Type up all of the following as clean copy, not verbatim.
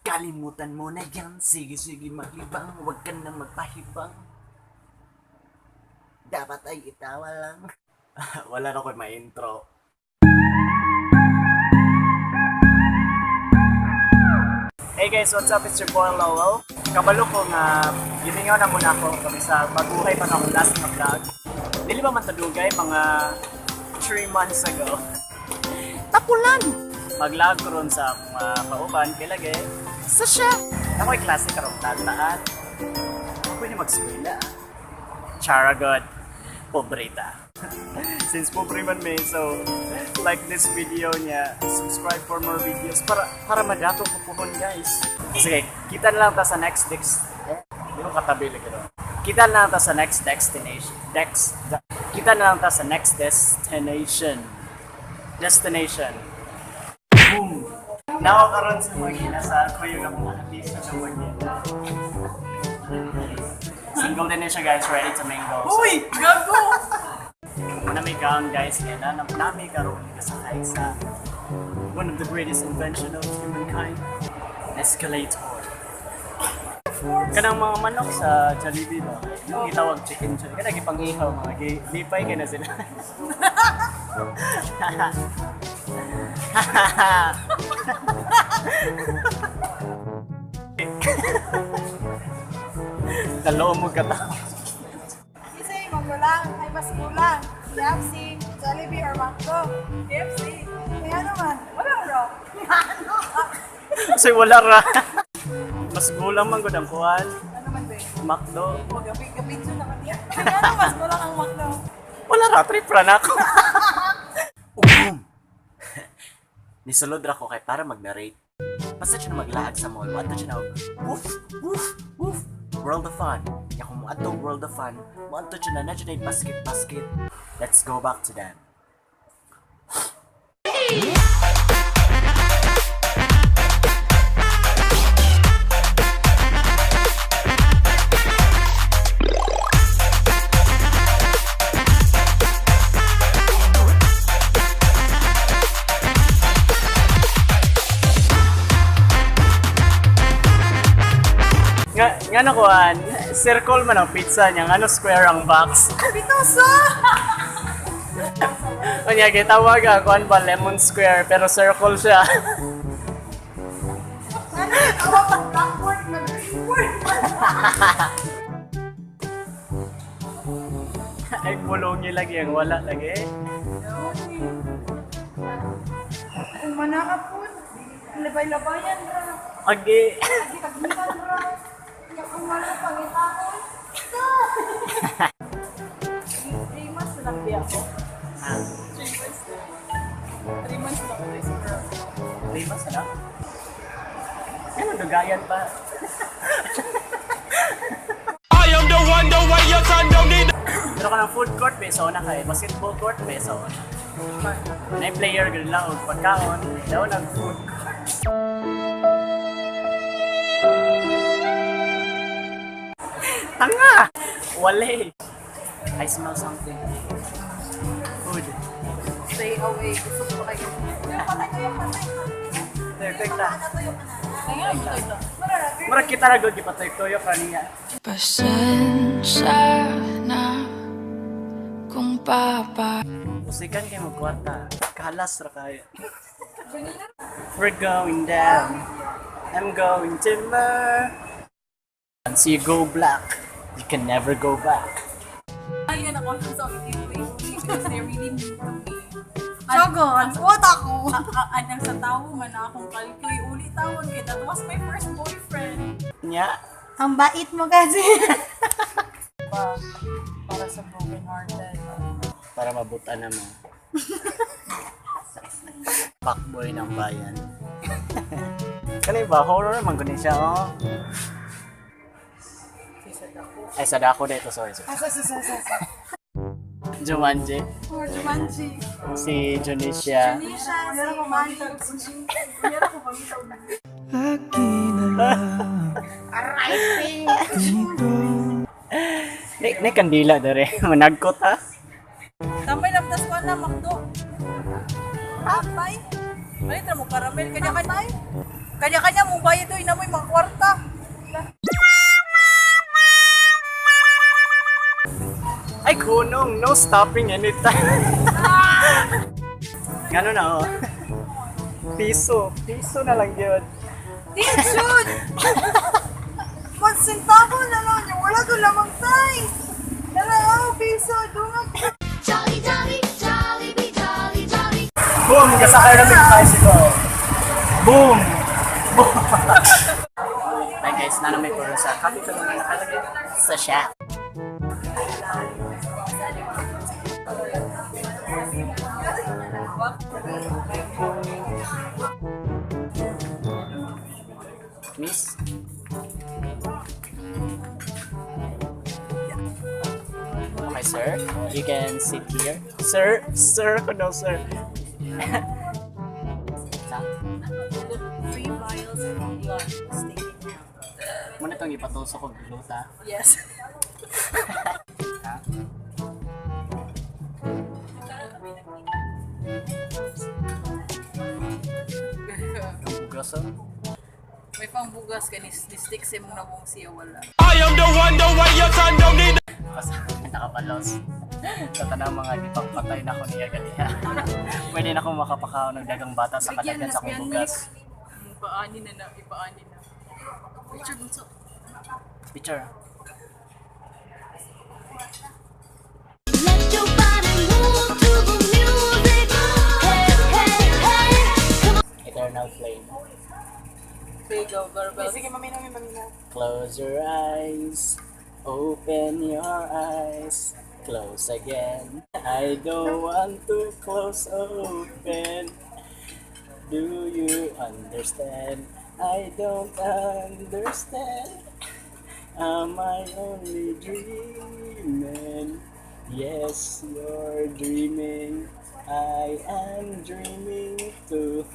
Kalimutan mo na yan. Sige, sige, maglibang. Huwag ka nang magpahibang. Dapat ay itawa lang. Wala na ko may intro. Hey guys, what's up? It's your boy Lowell. Kabalo ko nga, giningaw na muna ako kami sa maguhay pa akong last na vlog. Dili ba man tadugay, mga 3 months ago. Tapulan! Mag-vlog ko ron sa mga pauban, kilagay. Sa siya! Ako'y klase karong tataan. Ako pwede mag-skwela. Charagod. Pobrita. Since pobre man may, so like this video niya, subscribe for more videos para madato ko puhon guys. Sige, kita na lang ta sa next di ko katabi lagi ron. Kita na lang ta sa next destination. Kita na lang ta sa next destination. Boom! Now karon sa mga ginasal ko yung akong artista sa mga single din na siya guys, ready to mingle. So, Uy! Gago! namigang guys nga na nami karon kasakay sa one of the greatest invention of humankind, escalator. Kanang mga manok sa Jollibee ba, yung itawag chicken joy, kada gipang-ihaw mga lipay kay na sila. Talo mo ka ta. Kasi magulang ay mas gulang. KFC, Jollibee, or McDo. KFC. Kaya naman, wala raw. Kasi wala ra. Mas gulang man gud ang kuan. Ano man ba? McDo. Gabi-gabi dyan naman yan. Kaya naman, mas gulang ang McDo. Wala ra, trip ra na ako. Boom! Nisulod ra ko kay para mag-narrate. Basta siya na maglaag sa mall. Ato siya na woof, woof, woof. World of Fun. Kaya kung ato World of Fun, ato siya na siya na basket. Let's go back to them. Nga nakuan, circle man ang pizza niya, ano square ang box. Pitoso! Kanya gitawag kuan ba lemon square pero circle siya. Ano yung awa pang blackboard na greenboard? Ay bulungi lagi ang wala lagi. Kung manaka po, labay-labayan ra. Agi. Tagitan ra. Kaya kung wala pangitahon. 3 months na nagbiya ko. 3 months na ako sa girl. Lima sana. Ano dugayan pa? I am the one, the way your son don't need. Pero ka ng food court beso na kay basketball court beso na. Na player gud lang og pagkaon, daw nag food court. Tanga! Wale! I smell something. Food. Stay away. Gusto ko kayo. Perfect na. Kaya ito ito. Murag kita ra gud gipatoy-toyo kaniya. Pasensya na kung Musikan kay mo kwarta. Kalas ra kaya. We're going down. I'm going timber. Once you go black, you can never go back. Ayun ako sa because they really mean to me. Jogon, what ako? Anang sa tao man akong kalikoy uli tawag kay that was my first boyfriend. Nya, Ang bait mo kasi. Para sa broken hearted. para mabutan na mo. Fuckboy ng bayan. Kani ba horror man gud siya oh. Ay sadako dito, sorry. Asa. Jumanji, Oh, Jumanji. si Junisha. Nisha, si Manny. Kunyara ko bangitaw na. Ni kandila dere, managkot ha. Tambay lamtas ko na, Makdo. Tambay? Balita mo, karamel. Kanya-kanya. Kanya-kanya mo bayad doy na mo yung mga kwarta. Ay, kunong, no stopping anytime. Gano na, oh. Piso na lang yun. Tinsun! Magsintabo na lang yung wala ko lamang tay. Dala, piso, dungan. Jolly, jolly, jolly, be jolly, jolly. Boom! Gasakay na yung bicycle. Boom! Boom! Ay guys, nanamay ko rin sa capital na nakalagay sa shop. Miss? Okay, sir. You can sit here. Sir? Sir? No, sir. 3 miles from blood state. Muna itong ipatusok ko gluta. Yes. Ha? Ang bugas, oh. May pangbugas ka ni stick sim na kung siya wala. I am the one, the way your son don't need. Kasi nakapalos. Sa tanang mga gipagpatay na ako niya ganiya. Pwede na akong makapakaw ng dagang bata sa kadagan sa akong bugas. Ipaani na. Picture bunso. Picture. Let your body move to the music. Hey, hey, hey. Come on. Eternal Flame. Go, barbell. Sige, mamina. Close your eyes. Open your eyes. Close again. I don't want to close open. Do you understand? I don't understand. Am I only dreaming? Yes, you're dreaming. I am dreaming too.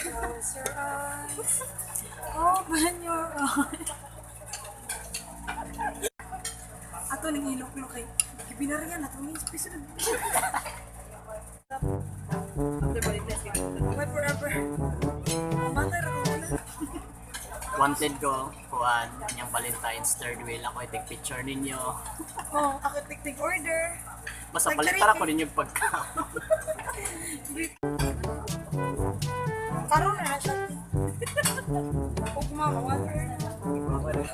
Close your eyes. Open your eyes. Ato ning ilok-ilok kay binariyan ato ning piso na. Wait forever. Mata ra ko na. Wanted ko, kuhan, yung Valentine's third wheel. Ako i-take picture ninyo. Oh, ako tik order. Basta baliktara ko ninyo pagka. Karon na siya. Ugma water.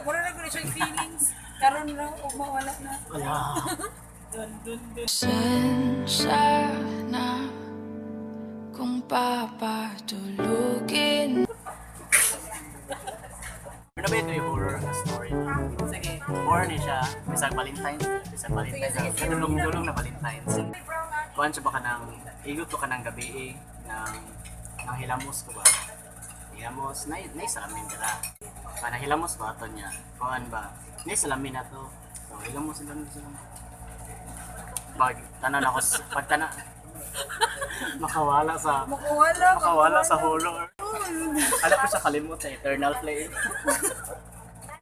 Wala na ko siya feelings. Karon na ugma wala na. Wala. Sensya na kung papatulugin. Ano ba ito yung horror na story? Sige. Horror ni siya. Bisag Valentine's. Kadulong-dulong na Valentine's. Kuhan siya ba ka ng, igot ko ka ng gabi ng hilamos ko ba? Hilamos, na salamin dala. Para hilamos ba ito niya? Kuhan ba? Salamin na to. So, hilamos. Pag makawala sa horror. Alam ko siya kalimot sa Eternal Flame.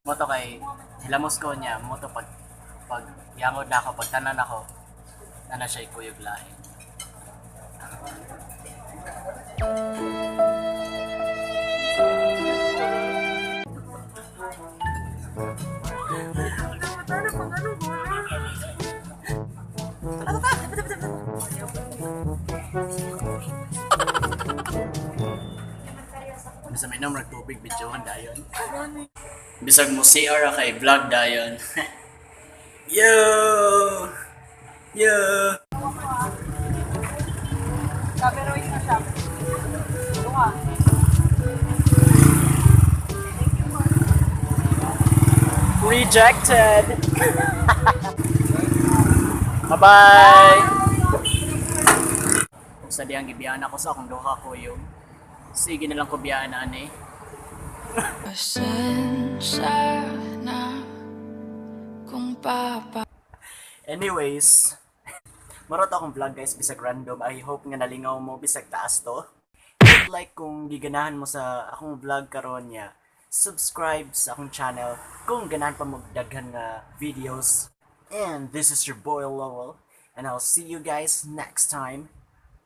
Moto kay hilamos ko niya, moto pag yangod na ako, pag tanan ako, na siya ikuyog lahi. Bisa may number tubig videohan dayon. Bisag mo CR kay vlog dayon. Yo! Yo! Pero na siya. Tunga. Rejected! Bye-bye! Kung sa diyang gibiyaan ako sa akong duha ko yung sige na lang ko biyaan eh. Pasensya na kung Anyways, marot akong vlog guys, bisag random. I hope nga nalingaw mo bisag taas to. Hit like kung giganahan mo sa akong vlog karon niya. Subscribe sa akong channel kung ganahan pa mo daghan nga videos. And this is your boy Lowell. And I'll see you guys next time.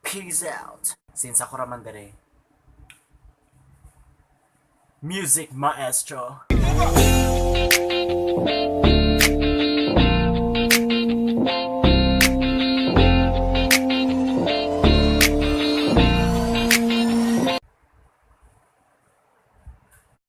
Peace out. Since ako raman dere. Music Maestro.